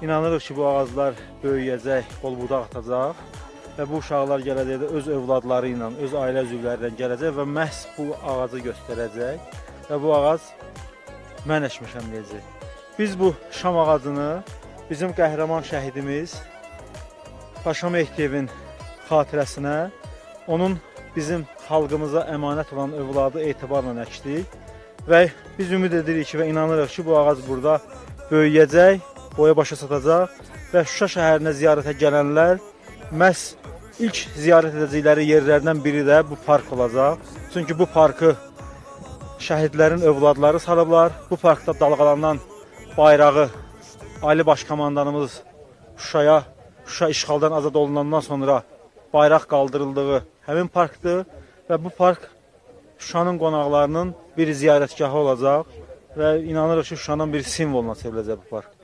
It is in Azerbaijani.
İnanırıq ki, bu ağaclar böyüyəcək, qol budaq atacaq və bu uşaqlar gələcəkdə öz övladları ilə, öz ailə üzvləri ilə gələcək və məhz bu ağacı göstərəcək və bu ağac mən əkmişəm deyəcək. Biz bu şam ağacını bizim qəhrəman şəhidimiz Paşa Mehdiyevin xatirəsinə, onun bizim xalqımıza əmanət olan övladı etibarla əkdik və biz ümid edirik ki və inanırıq ki, bu ağac burada böyüyəcək, boya başa çatacaq və Şuşa şəhərinə ziyarətə gələnlər məhz ilk ziyarət edəcəkləri yerlərdən biri də bu park olacaq. Çünki bu parkı şəhidlərin övladları salıblar. Bu parkda dalğalanan bayrağı Ali Baş Komandanımız Şuşaya, Şuşa işğaldan azad olunandan sonra bayraq qaldırıldığı həmin parkdır və bu park Şuşanın qonaqlarının bir ziyarətgahı olacaq və inanırıq ki, Şuşanın bir simvoluna çevriləcək bu park.